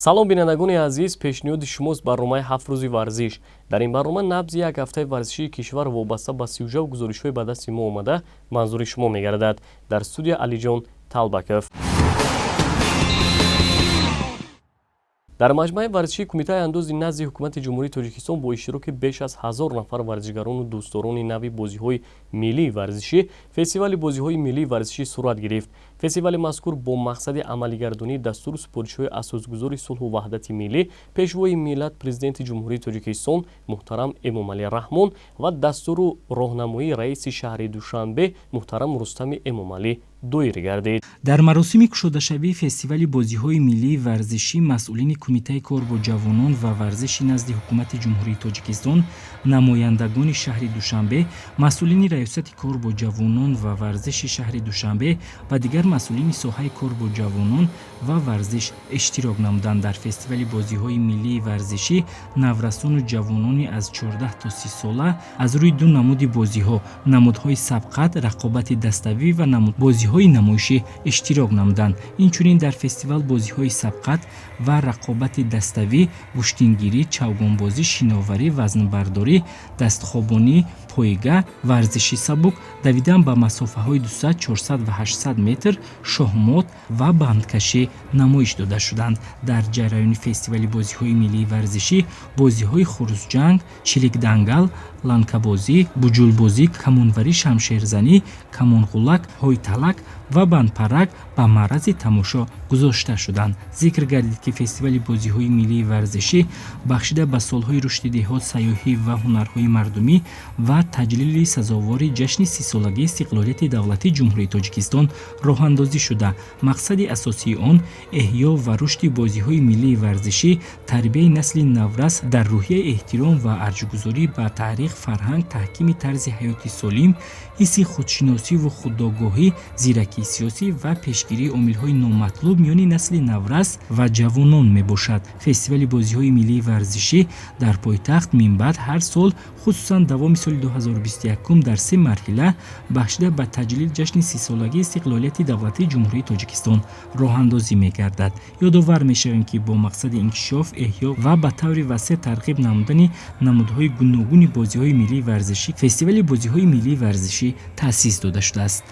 Салом, бинандагони азиз. Пешниҳоди шумост барномаи «Ҳафт рӯзи варзиш». Дар ин барнома набзи як ҳафтаи варзишии кишвар вобаста ба сюжаву гузоришҳои ба дасти мо омада манзури шумо мегардад. Дар студия Алиҷон Талбаков. Дар маҷмӯаи варзишии Кумитаи андози назди Ҳукумати Ҷумҳурии Тоҷикистон бо иштироки беш аз 1000 нафар варзишгарону дӯстдорони нави бозиҳои миллии варзишӣ фестивали бозиҳои миллии варзишӣ сурат гирифт. Фестивали мазкур бо мақсади амалигардонии дастуру супоришҳои асосгузори сулҳу ваҳдати миллӣ, Пешвои миллат, Президенти Ҷумҳурии Тоҷикистон муҳтарам Эмомалӣ Раҳмон ва дастуру роҳнамоии раиси шаҳри Душанбе муҳтарам Рустами Эмомалӣ доир гардид. Дар маросими кушодашавии фестивали бозиҳои миллии варзишӣ масъулини Кумитаи кор бо ҷавонон ва варзиши назди Ҳукумати Ҷумҳурии Тоҷикистон, намояндагони шаҳри Душанбе, масъулини Раёсати кор бо ҷавонон ва варзиши шаҳри Душанбе ва дигар масъулини соҳаи кор бо ҷавонон ва варзиш иштирок намуданд. Дар фестивали бозиҳои миллии варзишӣ наврасону ҷавонони аз 14 то 30 сола аз рӯи ду намуди бозиҳо, намудҳои сабқат, рақобати даставӣ ва бозиҳои намоишӣ иштирок намуданд. Инчунин дар фестивал бозиҳои сабқат ва рақобати даставӣ, гӯштингирӣ, чавгонбозӣ, шиноварӣ, вазнбардорӣ, дастхобонӣ, пойга, варзиши сабук, давидан ба масофаҳои 200, 400 ва 800 метр, шоҳмот ва бандкашӣ намоиш дода шуданд. Дар ҷараёни фестивали бозиҳои миллии варзишӣ бозиҳои хурусҷанг, чиликдангал, ланкабозӣ, буҷулбозӣ, камонварӣ, шамшерзанӣ, камонғулак, ҳойталак ва бандпарак ба маърази тамошо гузошта шуданд. Зикр гардид, ки фестивали бозиҳои миллии варзишӣ бахшида ба солҳои рушди деҳот, сайёҳӣ ва ҳунарҳои мардумӣ ва таҷлили сазовори ҷашни 30-солагии истиқлолияти давлатии Ҷумҳурии Тоҷикистон роҳандозӣ шуда, мақсади асосии он эҳё ва рушди бозиҳои миллии варзишӣ, тарбияи насли наврас дар рӯҳияи эҳтиром ва арҷгузорӣ ба таърих, фарҳанг, таҳкими тарзи ҳаёти солим, ҳисси худшиносиву худогоҳӣ, зиракии сиёсӣ ва пешгирии омилҳои номатлуб миёни насли наврас ва ҷавонон мебошад. Фестивали бозиҳои миллии варзишӣ дар пойтахт минбаъд ҳар сол, хусусан давоми соли 2021, дар се марҳила бахшида ба таҷлил ҷашни 30-солагии истиқлолияти давлатии Ҷумҳурии Тоҷикистон роҳандозӣ мегардад. Ёдовар мешавем, ки бо мақсади инкишоф, эҳё ва ба таври васеъ тарғиб намудани намудҳои гуногуни бозиҳои миллии варзишӣ фестивали бозиҳои миллии варзишӣ таъсис дода шудааст.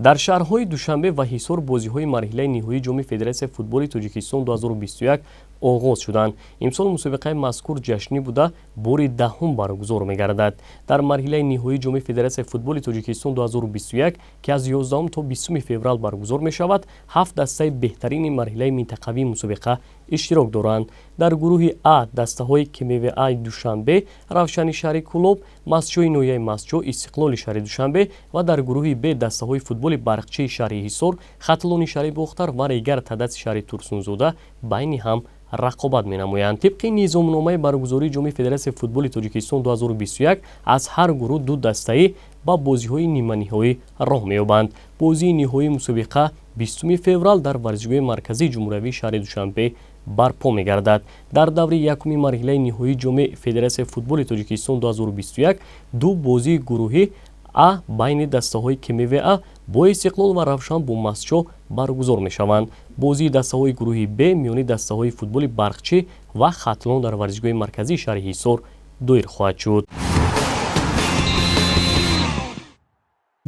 Дар шаҳрҳои Душанбе ва Ҳисор бозиҳои марҳилаи ниҳоии Ҷоми Федератсияи футболи Тоҷикистон 2021 оғоз шуданд. Имсол мусобиқаи мазкур ҷашнӣ буда, бори даҳум баргузор мегардад. Дар марҳилаи ниҳоии Ҷоми Федератсияи футболи Тоҷикистон 2021, ки аз 11 то 20 феврал баргузор мешавад, ҳафт дастаи беҳтарини марҳилаи минтақавии мусобиқа иштирок доранд. Дар гурӯҳи А дастаҳои КМВА Душанбе, Равшани шаҳри Кӯлоб, Мастчои ноҳияи Мастчо, Истиқлоли шаҳри Душанбе ва дар гурӯҳи Б дастаҳои футболи Барқчии шаҳри Ҳисор, Хатлони шаҳри Бохтар ва Регар Тадаси шаҳри Турсунзода байни ҳам рақобат менамоянд. Тибқи низомномаи баргузории Ҷоми Федератсияи футболи Тоҷикистон 2021, аз ҳар гурӯҳ ду дастаӣ ба бозиҳои ниманиҳоӣ роҳ меёбанд. Бозии ниҳоии мусобиқа 20 феврал дар варзишгоҳи марказии ҷумҳуриявии шаҳри Душанбе барпо мегардад. Дар даври якуми марҳилаи ниҳоии Ҷоми Федератсияи футболи Тоҷикистон 2021 ду бозии гурӯҳи А байни дастаҳои КМВА бо Истиқлол ва Равшан бо Мастчо баргузор мешаванд. Бозии дастаҳои гурӯҳи Б миёни дастаҳои футболи Барқчӣ ва Хатлон дар варзишгоҳи марказии шаҳри Ҳисор доир хоҳад шуд.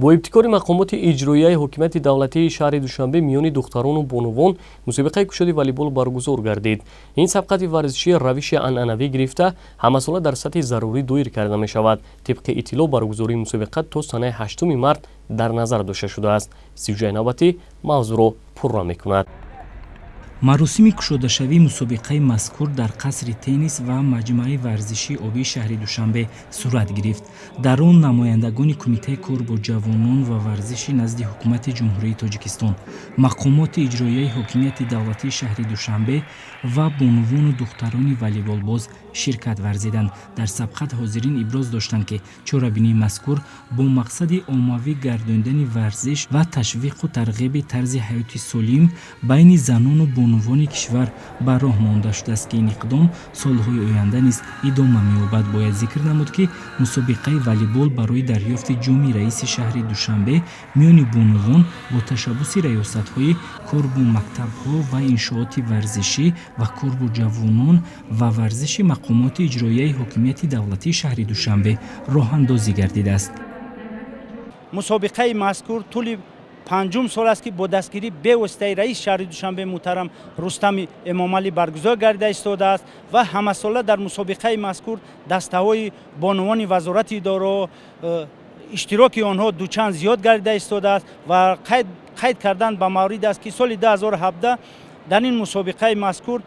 Бо ибтикори мақомоти иҷроияи ҳокимияти давлатии шаҳри Душанбе миёни духтарону бонувон мусобиқаи кушоди волейбол баргузор гардид. Ин сабқати варзишӣ равиши анъанавӣ гирифта, ҳамасола дар сатҳи зарурӣ доир карда мешавад. Тибқи иттилоъ, баргузории мусобиқа то санаи 8 март дар назар дошта шудааст. Сюжаи навбатӣ мавзӯъро пурра мекунад. Маросими кушодашавии мусобиқаи мазкур дар қасри теннис ва маҷмӯаи варзишии обии шаҳри Душанбе сурат гирифт. Дар он намояндагони Кумитаи кор бо ҷавонон ва варзиши назди Ҳукумати Ҷумҳурии Тоҷикистон, мақомоти иҷроияи ҳокимияти давлатии шаҳри Душанбе ва бонувону духтарони волейболбоз ширкат варзиданд. Дар сабқат ҳозирин иброз доштанд, ки чорабинии мазкур бо мақсади оммавӣ гардондани варзиш ва ташвиқу тарғиби тарзи ҳаёти солим байни занону бонувон бонувони кишвар ба роҳ монда шудааст, ки ин иқдом солҳои оянда низ идома меёбад. Бояд зикр намуд, ки мусобиқаи волейбол барои дарёфти ҷоми раиси шаҳри Душанбе миёни бонувон бо ташаббуси раёсатҳои кор бо мактабҳо ва иншооти варзишӣ ва кор бо ҷавонон ва варзиши мақомоти иҷроияи ҳокимияти давлатии шаҳри Душанбе роҳандозӣ гардидааст. Мусобиқаи мазкур тӯли панҷум сол аст, ки бо дастгирии бевоситаи раиси шаҳри Душанбе муҳтарам Рустами Эмомалӣ баргузор гардида истодааст ва ҳамасола дар мусобиқаи мазкур дастаҳои бонувони вазорати идораҳо иштироки онҳо дучанд зиёд гардида истодааст ва қайд кардан ба маврид аст, ки соли 2017 дар ин мусобиқаи мазкур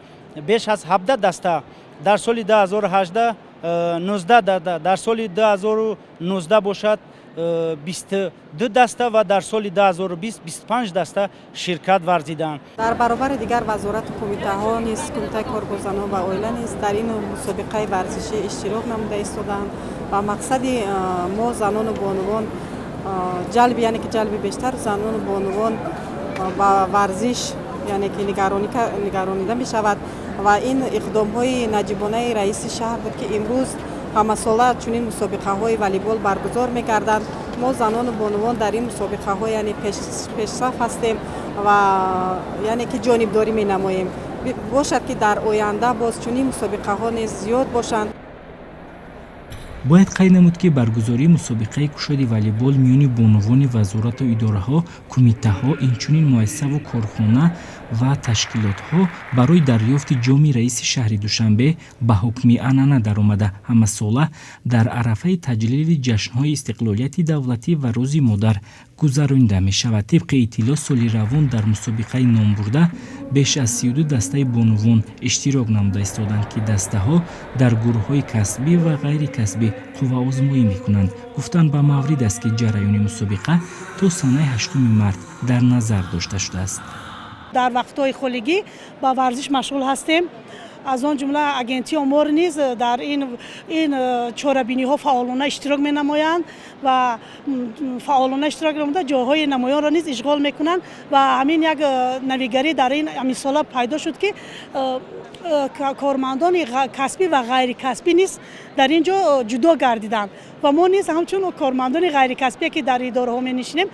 беш аз 17 даста, дар соли 2018 19, дар соли 2019 бошад 22 даста ва дар соли 2020 25 даста ширкат варзиданд. Дар баробари дигар вазорату кумитаҳо низ кумитаи кор бо занон ва оила низ дар ин мусобиқаи варзишӣ иштирок намуда истодаанд ва мақсади мо занону бонувон ҷалби, яъне ки ҷалби бештар занону бонувон ба варзиш, яъне ки нигаронида мешавад ва ин иқдомҳои наҷибонаи раиси шаҳр буд, ки имрӯз ҳамасола чунин мусобиқаҳои волейбол баргузор мекарданд. Мо занону бонувон дар ин мусобиқаҳо яъне пешсаф ҳастем ва яъне ки ҷонибдорӣ менамоем. Бошад, ки дар оянда боз чунин мусобиқаҳо низ зиёд бошанд. Бояд қайд намуд, ки баргузории мусобиқаи кушоди волейбол миёни бонувони вазорату идораҳо, кумитаҳо, инчунин муассисаву корхона ва ташкилотҳо барои дарёфти ҷоми раиси шаҳри Душанбе ба ҳукми анъана даромада, ҳамасола дар арафаи таҷлили ҷашнҳои истиқлолияти давлатӣ ва Рӯзи модар гузаронида мешавад. Тибқи иттилоъ, соли равон дар мусобиқаи номбурда беш аз 32 дастаи бонувон иштирок намуда истоданд, ки дастаҳо дар гурӯҳҳои касбӣ ва ғайрикасбӣ қувваозмоӣ мекунанд. Гуфтан ба маврид аст, ки ҷараёни мусобиқа то санаи 8 март дар назар дошта шудааст. Дар вақтҳои холигӣ ба варзиш машғул ҳастем. Аз он ҷумла агентии омор низ дар ин чорабиниҳо фаъолона иштирок менамоянд ва фаъолона иштирок намуда ҷойҳои намоёнро низ ишғол мекунанд ва ҳамин як навигарӣ дар ин ҳамин пайдо шуд, ки кормандони касбӣ ва ғайрикасбӣ низ дар ин ҷо ҷудо гардиданд ва мо низ ҳамчун кормандони ғайрикасбие, ки дар идораҳо менишинем,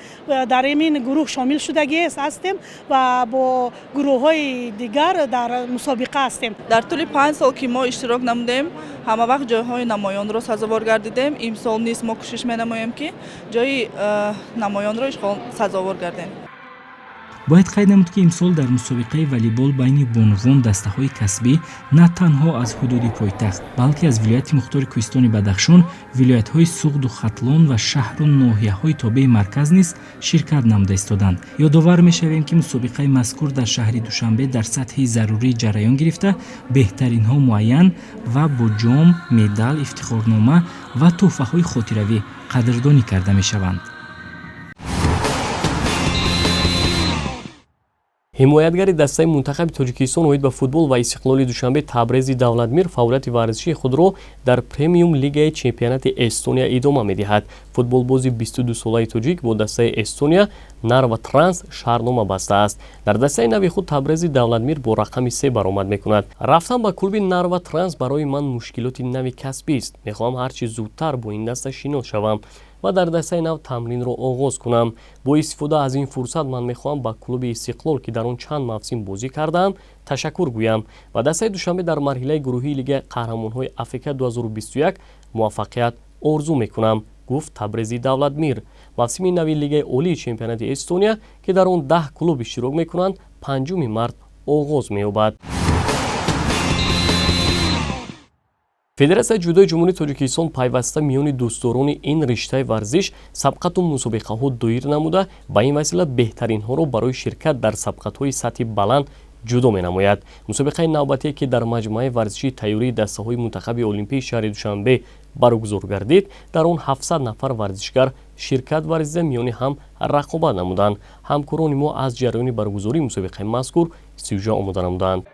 дар ин гурӯҳ шомил шудагӣ ҳастем ва бо гурӯҳҳои дигар дар мусобиқа ҳастем. Дар тӯли 5 сол, ки мо иштирок намудем, ҳама вақт ҷойҳои намоёнро сазовор гардидем. Имсол низ мо кӯшиш менамоем, ки ҷойи намоёнро ишғол сазовор гардем. Бояд қайд намуд, ки имсол дар мусобиқаи волейбол байни бонувон дастаҳои касбӣ на танҳо аз ҳудуди пойтахт, балки аз вилояти мухтори Кӯҳистони Бадахшон, вилоятҳои Суғду Хатлон ва шаҳру ноҳияҳои тобеи марказ низ ширкат намуда истоданд. Ёдовар мешавем, ки мусобиқаи мазкур дар шаҳри Душанбе дар сатҳи зарурӣ ҷараён гирифта, беҳтаринҳо муайян ва бо ҷом, медал, ифтихорнома ва тӯҳфаҳои хотиравӣ қадрдонӣ карда мешаванд. Ҳимоятгари дастаи мунтахаби Тоҷикистон оид ба футбол ва Истиқлоли Душанбе Табрези Давлатмир фаъолияти варзишии худро дар премиум лигаи чемпионати Эстония идома медиҳад. Футболбози 22-солаи тоҷик бо дастаи Эстония Нарва Транс шаҳрнома бастааст. Дар дастаи нави худ Табрези Давлатмир бо рақами 3 баромад мекунад. Рафтан ба клуби Нарва Транс барои ман мушкилоти нави касбист. Мехоҳам ҳарчи зудтар бо ин даста шинос шавам ва дар дастаи нав тамринро оғоз кунам. Бо истифода аз ин фурсат ман мехоҳам ба клуби Истиқлол, ки дар он чанд мавсим бозӣ кардаам, ташаккур гӯям ва дастаи Душанбе дар марҳилаи гурӯҳии Лигаи қаҳрамонҳои Африка 2021 муваффақият орзу мекунам, гуфт Табрези Давлатмир. Мавсими нави Лигаи Олии чемпионати Эстония, ки дар он 10 клуб иштирок мекунанд, 5 март оғоз меёбад. Федератсияи ҷудои Ҷумҳурии Тоҷикистон пайваста миёни дӯстдорони ин риштаи варзиш сабқату мусобиқаҳо доир намуда, ба ин васила беҳтаринҳоро барои ширкат дар сабқатҳои сатҳи баланд ҷудо менамояд. Мусобиқаи навбатие, ки дар маҷмӯаи варзишии тайёрии дастаҳои мунтахаби олимпии шаҳри Душанбе баргузор гардид, дар он 700 нафар варзишгар ширкат варзида миёни ҳам рақобат намуданд. Ҳамкорони мо аз ҷараёни баргузории мусобиқаи мазкур сюжа омода намуданд.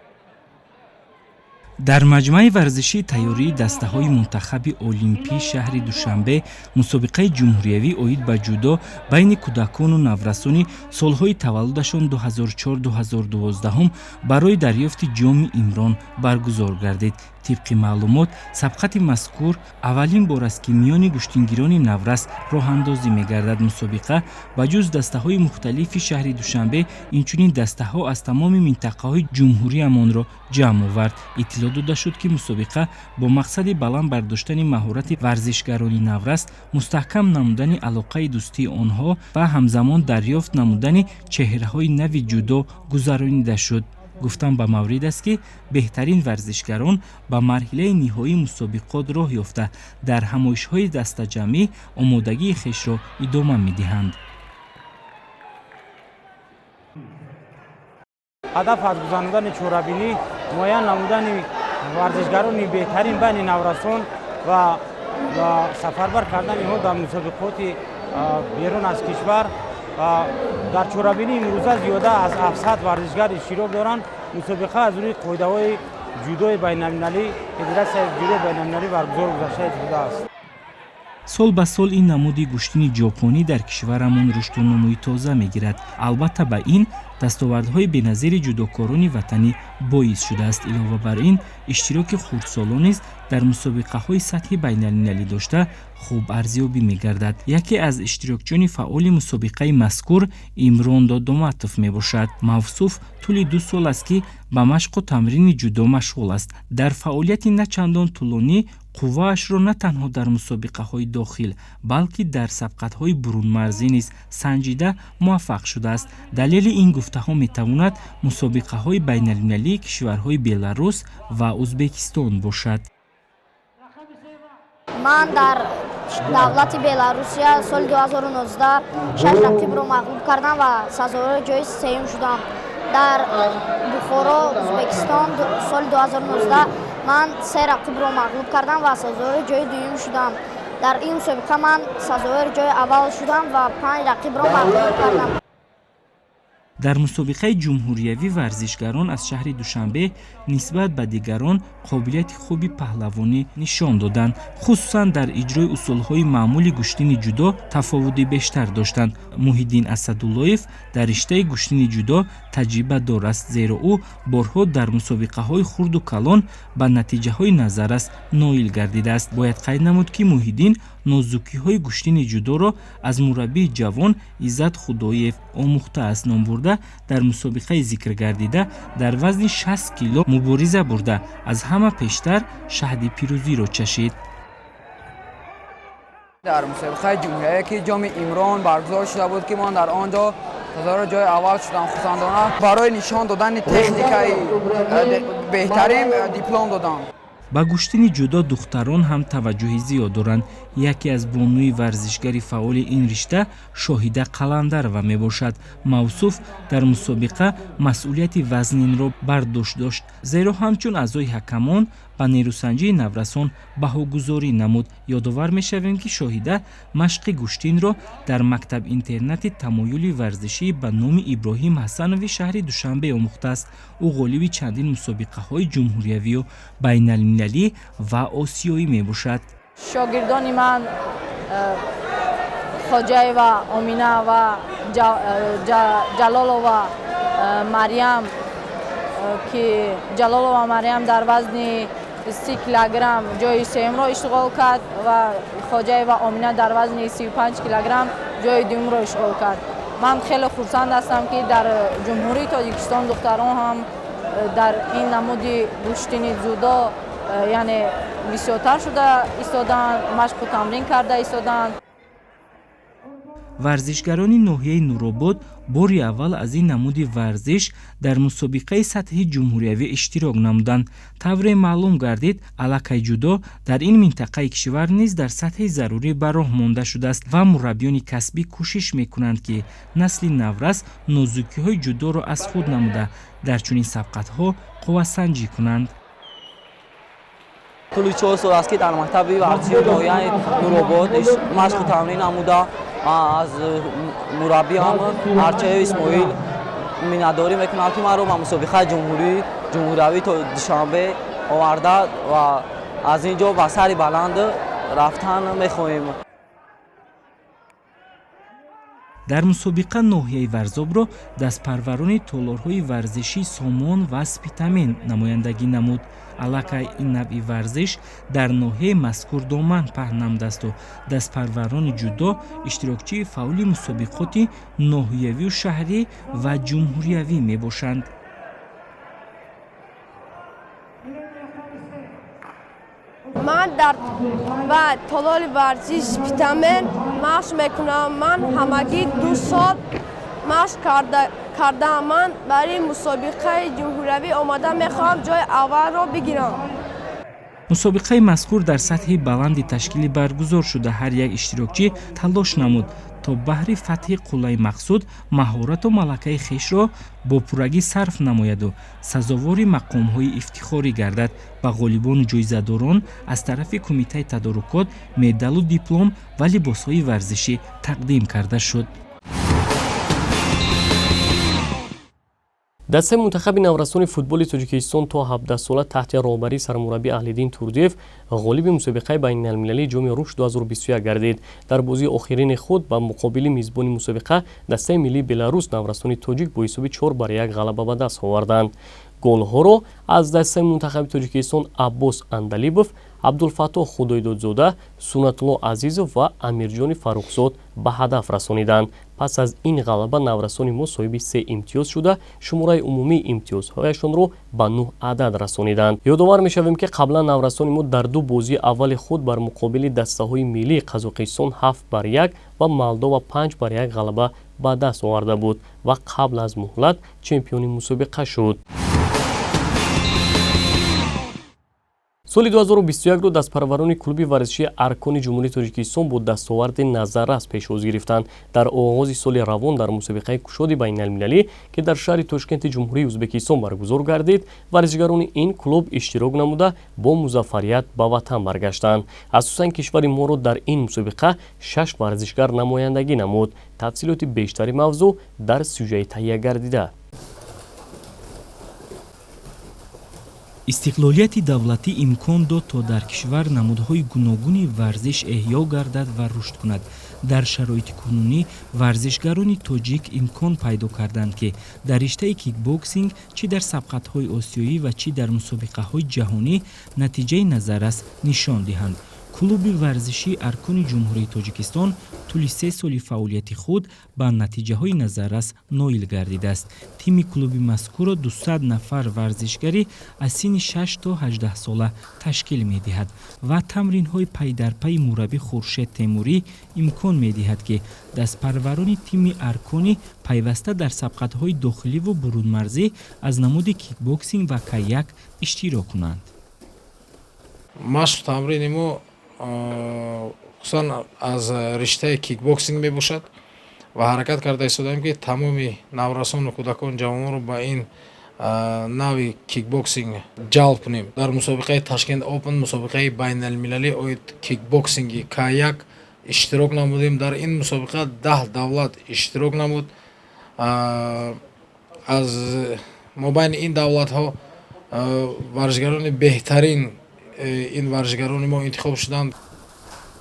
Дар маҷмӯаи варзишии тайёрии дастаҳои мунтахаби олимпии шаҳри Душанбе мусобиқаи ҷумҳуриявӣ оид ба ҷудо байни кӯдакону наврасони солҳои таваллудашон 2004-2012 барои дарёфти ҷоми Имрон баргузор гардид. Тибқи маълумот, сабқати мазкур аввалин бор аст, ки миёни гӯштингирони наврас роҳандозӣ мегардад. Мусобиқа ба ҷуз дастаҳои мухталифи шаҳри Душанбе инчунин дастаҳо аз тамоми минтақаҳои ҷумҳуриямонро ҷамъ овард. Иттилоъ дода шуд, ки мусобиқа бо мақсади баланд бардоштани маҳорати варзишгарони наврас, мустаҳкам намудани алоқаи дӯстии онҳо ва ҳамзамон дарёфт намудани чеҳраҳои нави ҷудо гузаронида шуд. Гуфтан ба маврид аст, ки беҳтарин варзишгарон ба марҳилаи ниҳоии мусобиқот роҳ ёфта, дар ҳамоишҳои дастаҷамъӣ омодагии хешро идома медиҳанд. Ҳадаф аз гузаронидани чорабинӣ муайян намудани варзишгарони беҳтарин байни наврасон ва сафарбар кардани онҳо дар мусобиқоти берун аз кишвар. Дар чорабинӣ имрӯза зиёда аз 700 варзишгар иштирок доранд. Мусобиқа аз рӯи қоидаҳои ҷудои байналмилалӣ, федератсияи ҷудои байналмилалӣ баргузор гузашта шудааст. Сол ба сол ин намуди гӯштини ҷопонӣ дар кишварамон рушду нумӯи тоза мегирад. Албатта, ба ин дастовардҳои беназири ҷудокорони ватанӣ боис шудааст. Илова бар ин, иштироки хурдсолон низ дар мусобиқаҳои сатҳи байналмилалӣ дошта хуб арзёбӣ мегардад. Яке аз иштирокчиёни фаъоли мусобиқаи мазкур Имрон Додоматов мебошад. Мавсуф тӯли 2 сол аст, ки ба машқу тамрини ҷудо машғул аст. Дар фаъолияти на чандон тӯлонӣ қувваашро на танҳо дар мусобиқаҳои дохил, балки дар сабқатҳои бурунмарзӣ низ санҷида муваффақ шудааст. Далели ин гуфтаҳо метавонад мусобиқаҳои байналмилалии кишварҳои Беларус ва Узбекистон бошад. Ман дар давлати Беларусия соли 2019 6 рақибро мағлуб кардам ва сазовори ҷои сеюм шудам. Дар Бухоро, Узбекистон соли 2019 ман 3 рақибро мағлуб кардам ва сазовори ҷои дуюм шудам. Дар ин мусобиқа ман сазовори ҷои аввал шудам ва 5 рақибро мағлуб кардам. Дар мусобиқаи ҷумҳуриявӣ варзишгарон аз шаҳри Душанбе нисбат ба дигарон қобилияти хуби паҳлавонӣ нишон доданд. Хусусан дар иҷрои усулҳои маъмули гӯштини ҷудо тафовуди бештар доштанд. Муҳиддин Асадуллоев дар риштаи гӯштини ҷудо таҷрибадор аст, зеро ӯ борҳо дар мусобиқаҳои хурду калон ба натиҷаҳои назаррас ноил гардидааст. Бояд қайд намуд, ки Муҳиддин нозукиҳои гӯштини ҷудоро аз мураббии ҷавон Иззат Худоев омӯхтааст. Номбурда дар мусобиқаи зикргардида дар вазни 60 кило мубориза бурда, аз ҳама пештар шаҳди пирӯзиро чашид. Дар мусобиқаи ҷумҳуриявӣ, ки ҷоми Имрон баргузор шуда буд, ки ман дар он ҷо сазовори ҷои аввал шудам. Хусандона барои нишон додани техникаи беҳтарин диплом додам. Ба гӯштини ҷудо духтарон ҳам таваҷҷӯҳи зиёд доранд. Яке аз бонуи варзишгари фаъоли ин ришта Шоҳида Қаландарова мебошад. Мавсуф дар мусобиқа масъулияти вазнинро бар дӯш дошт, зеро ҳамчун аъзои ҳакамон ба нерӯсанҷии наврасон баҳогузорӣ намуд. Ёдовар мешавем, ки Шоҳида машқи гӯштинро дар мактаб-интернати тамоюли варзишӣ ба номи Иброҳим Ҳасанови шаҳри Душанбе омӯхтааст. Ӯ ғолиби чандин мусобиқаҳои ҷумҳуриявию байналмилалӣ ва осиёӣ мебошад. Шогирдони ман Хоҷаева Омина ва Ҷалолова Марьям, ки Ҷалолова Марьям дар вазни 30 килограмм ҷои сеюмро ишғол кард ва Хоҷаева Омина дар вазни 35 килограмм ҷои дуюмро ишғол кард. Ман хеле хурсанд ҳастам, ки дар Ҷумҳурии Тоҷикистон духтарон ҳам дар ин намуди гӯштини ҷудо, яъне бисёртар шуда истодаанд, машқу тамрин карда истодаанд. Варзишгарони ноҳияи Нуробод бори аввал аз ин намуди варзиш дар мусобиқаи сатҳи ҷумҳуриявӣ иштирок намуданд. Тавре маълум гардид, аллакай ҷудо дар ин минтақаи кишвар низ дар сатҳи зарурӣ ба роҳ монда шудааст ва мураббиёни касбӣ кӯшиш мекунанд, ки насли наврас нозукиҳои ҷудоро аз худ намуда, дар чунин сабқатҳо қуввасанҷӣ кунанд. Тӯли 4 сол аст, ки дар мактаби варзишии ноҳияи Нуробод машқу тамрин намуда, аз мураббиам Арчаев Исмоил миннатдорӣ мекунам, ки маро ба мусобиқаи ҷумҳуриявӣ то Душанбе Оварда ва аз ин ҷо ба сари баланд рафтан мехоҳем. Дар мусобиқа ноҳияи Варзобро дастпарварони толорҳои варзишӣ Сомон ва Спитамен намояндагӣ намуд. Аллакай ин навъи варзиш дар ноҳияи мазкур доман паҳн намудасту дастпарварони ҷудо иштирокчии фаъоли мусобиқоти ноҳиявию шаҳрӣ ва ҷумҳуриявӣ мебошанд. Ман дар толори варзиш Спитамен машқ мекунам. Ман ҳамагӣ 2 сол машқ кардаам. Ман барои мусобиқаи ҷумҳуриявӣ омада мехоҳам ҷои аввалро бигирам. Мусобиқаи мазкур дар сатҳи баланди ташкилӣ баргузор шуда, ҳар як иштирокчӣ талош намуд то баҳри фатҳи қуллаи мақсуд маҳорату малакаи хешро бо пуррагӣ сарф намояду сазовори мақомҳои ифтихорӣ гардад. Ба ғолибону ҷоизадорон аз тарафи кумитаи тадорукот медалу диплом ва либосҳои варзишӣ тақдим карда шуд. Дастаи мунтахаби наврасони футболи Тоҷикистон то 17 сола таҳти роҳбарии сармураббӣ Аҳлиддин Турдиев ғолиби мусобиқаи байналмилалии Ҷоми рушд 2021 гардид. Дар бозии охирини худ ба муқобили мизбони мусобиқа, дастаи миллии Беларус, наврасони тоҷик бо ҳисоби 4-1 ғалаба ба даст оварданд. Голҳоро аз дастаи мунтахаби Тоҷикистон Аббос Андалибов, Абдулфаттоҳ Худойдодзода, Суннатулло Азизов ва Амирҷони Фаррухзод ба ҳадаф расониданд. Пас аз ин ғалаба наврасони мо соҳиби 3 имтиёз шуда, шумораи умумии имтиёзҳояшонро ба 9 адад расониданд. Ёдовар мешавем, ки қаблан наврасони мо дар ду бозии аввали худ бар муқобили дастаҳои миллии Қазоқистон 7-1 ва Молдова 5-1 ғалаба ба даст оварда буд ва қабл аз муҳлат чемпиони мусобиқа шуд. Соли 2021-ро дастпарварони клуби варзишии Аркони Ҷумҳурии Тоҷикистон бо дастоварди назаррас пешвоз гирифтанд. Дар оғози соли равон дар мусобиқаи кушоди байналмилалӣ, ки дар шаҳри Тошкенти Ҷумҳурии Ӯзбекистон баргузор гардид, варзишгарони ин клуб иштирок намуда, бо музаффарият ба ватан баргаштанд. Асосан кишвари моро дар ин мусобиқа шаш варзишгар намояндагӣ намуд. Тафсилоти бештари мавзӯъ дар сюжаи таҳия гардида. Истиқлолияти давлатӣ имкон дод, то дар кишвар намудҳои гуногуни варзиш эҳё гардад ва рушд кунад. Дар шароити кунунӣ варзишгарони тоҷик имкон пайдо карданд, ки дар риштаи кикбоксинг чӣ дар сабқатҳои осиёӣ ва чӣ дар мусобиқаҳои ҷаҳонӣ натиҷаи назаррас нишон диҳанд. Клуби варзишии Аркони Ҷумҳурии Тоҷикистон тӯли 3 соли фаъолияти худ ба натиҷаҳои назаррас ноил гардидааст. Тими клуби мазкурро 200 нафар варзишгарӣ аз синни 6 то 18 сола ташкил медиҳад ва тамринҳои пайдарпайи мураббӣ Хуршед Темурӣ имкон медиҳад, ки дастпарварони тими Арконӣ пайваста дар сабқатҳои дохиливу бурунмарзӣ аз намуди кикбоксинг ва каяк иштирок кунанд. Машқу тамрини мо хусусан аз риштаи кикбоксинг мебошад ва ҳаракат карда истодаем, ки тамоми наврасону кӯдакон, ҷавононро ба ин нави кикбоксинг ҷалб кунем. Дар мусобиқаи Ташкент Опен, мусобиқаи байналмилалӣ оид кикбоксинги К1 иштирок намудем. Дар ин мусобиқа 10 давлат иштирок намуд. Аз мобайни ин давлатҳо варзишгарони беҳтарин, ин варзишгарони мо интихоб шуданд.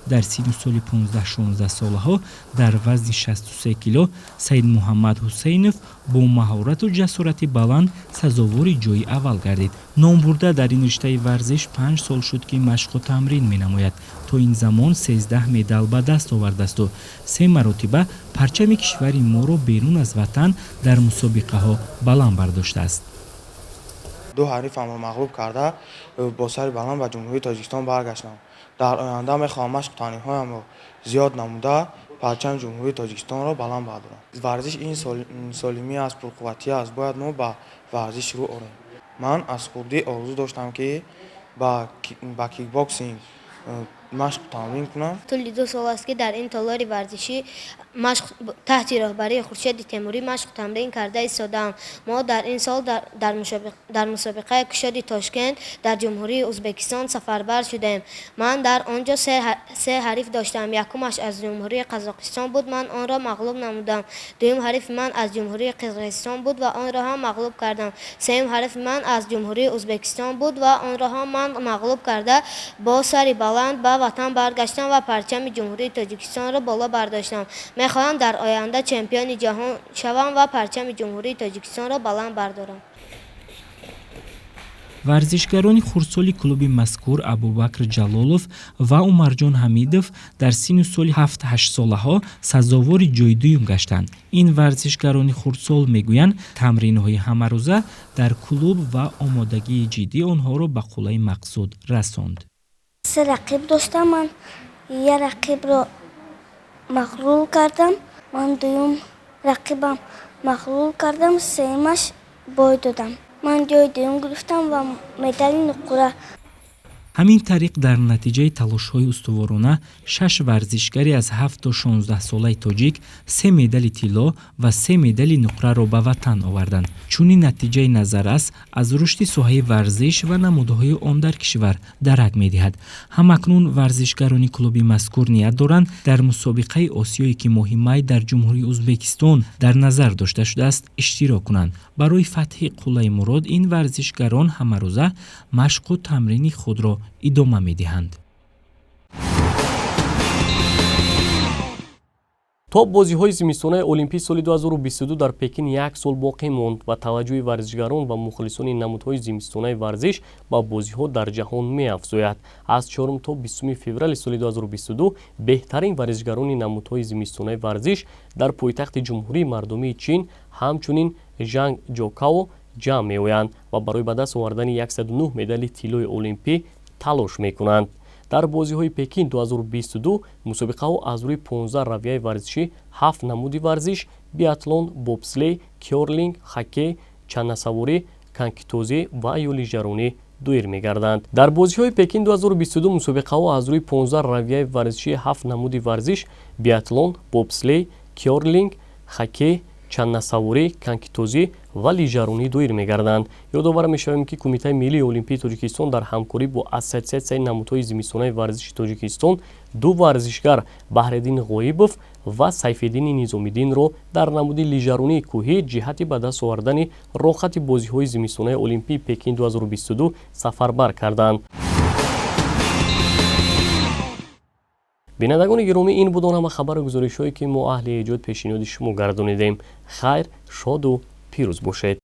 Дар синну соли 15-16 солаҳо дар вазни 63 кило Саидмуҳаммад Ҳусейнов бо маҳорату ҷасорати баланд сазовори ҷои аввал гардид. Номбурда дар ин риштаи варзиш 5 сол шуд, ки машқу тамрин менамояд. То ин замон 13 медал ба даст овардасту се маротиба парчами кишвари моро берун аз ватан дар мусобиқаҳо баланд бардоштааст. Ду ҳарифамро мағлуб карда, бо сари баланд ба Ҷумҳурии Тоҷикистон баргаштам. Дар оянда мехоҳам машқу тамринҳоямро зиёд намуда, парчами Ҷумҳурии Тоҷикистонро баланд бардорам. Варзиш ин солимӣ аст, пурқувватӣ аст. Бояд мо ба варзиш рӯ орем. Ман аз хурдӣ орзу доштам, ки ба кикбоксинг. Машқу тамрин кунам. Тӯли 2 сол аст, ки дар ин толори варзишӣ машқ таҳти роҳбарии Хуршеди Темурӣ машқу тамрин карда истодаам. Мо дар ин сол дар мусобиқаи кушоди Тошкент дар Ҷумҳурии Ӯзбекистон сафарбар шудаем. Ман дар он ҷо се ҳариф доштам. Якумаш аз Ҷумҳурии Қазоқистон буд, ман онро мағлуб намудам. Дуюм ҳарифи ман аз Ҷумҳурии Қирғизистон буд ва онро ҳам мағлуб кардам. Сеюм ҳарифи ман аз Ҷумҳурии Ӯзбекистон буд ва онро ҳам ман мағлуб карда, бо сари баланд ба ватан баргаштам ва парчами Ҷумҳурии Тоҷикистонро боло бардоштам. Мехоҳам дар оянда чемпиони ҷаҳон шавам ва парчами Ҷумҳурии Тоҷикистонро баланд бардорам. Варзишгарони хурдсоли клуби мазкур Абубакр Ҷалолов ва Умарҷон Ҳамидов дар синну соли 7-8 солаҳо сазовори ҷойи дуюм гаштанд. Ин варзишгарони хурдсол мегӯянд, тамринҳои ҳамарӯза дар клуб ва омодагии ҷиддӣ онҳоро ба қуллаи мақсуд расонд. Се рақиб доштам, ман як рақибро мағлуб кардам, ман дуюм рақибам мағлуб кардам, сеюмаш бой додам. Ман ҷои дуюм гирифтам ва медали нуқра. Ҳамин тариқ, дар натиҷаи талошҳои устуворона 6 варзишгари аз 7 то 16 солаи тоҷик 3 медали тилло ва 3 медали нуқраро ба ватан оварданд. Чунин натиҷаи назаррас аз рушди соҳаи варзиш ва намудҳои он дар кишвар дарак медиҳад. Ҳамакнун варзишгарони клуби мазкур ният доранд, дар мусобиқаи Осиёе, ки моҳи май дар Ҷумҳурии Ӯзбекистон дар назар дошта шудааст, иштирок кунанд. Барои фатҳи қуллаи мурод ин варзишгарон ҳамарӯза машқу тамрини худро идома медиҳанд. То бозиҳои зимистонаи Олимпии соли 2022 дар Пекин як сол боқӣ монд ва таваҷҷӯҳи варзишгарон ва мухлисони намудҳои зимистонаи варзиш ба бозиҳо дар ҷаҳон меафзояд. Аз 4 то 20 феврали соли 2022 беҳтарин варзишгарони намудҳои зимистонаи варзиш дар пойтахти Ҷумҳурии Мардумии Чин, ҳамчунин Жанг Ҷокао ҷамъ меоянд ва барои ба даст овардани 109 медали тиллои олимпӣ талош мекунанд. Дар бозиҳои Пекин 2022 мусобиқаҳо аз рӯи 15 равияи варзишӣ, 7 намуди варзиш, биатлон, бобслей, кёрлинг, хоккей, чанасаворӣ, конкитозӣ ва ё лижаронӣ доир мегарданд. Дар бозиҳои Пекин 2022 мусобиқаҳо аз рӯи 15 равияи варзишӣ, 7 намуди варзиш, биатлон, бобслей, кёрлинг, хоккей, чаннасаворӣ, конкитозӣ ва лижаронӣ доир мегарданд. Ёдовар мешавем, ки Кумитаи миллии олимпии Тоҷикистон дар ҳамкорӣ бо Ассотсиатсияи намудҳои зимистонаи варзиши Тоҷикистон ду варзишгар Баҳриддин Ғоибов ва Сайфиддини Низомиддинро дар намуди лижаронии кӯҳӣ ҷиҳати ба даст овардани роҳхати бозиҳои зимистонаи олимпии Пекин 2022 сафарбар карданд. Бинандагони гиромӣ, ин буд он ҳама хабару гузоришҳое, ки мо аҳли эҷод пешниҳоди шумо гардонидем. Хайр, шоду пирӯз бошед.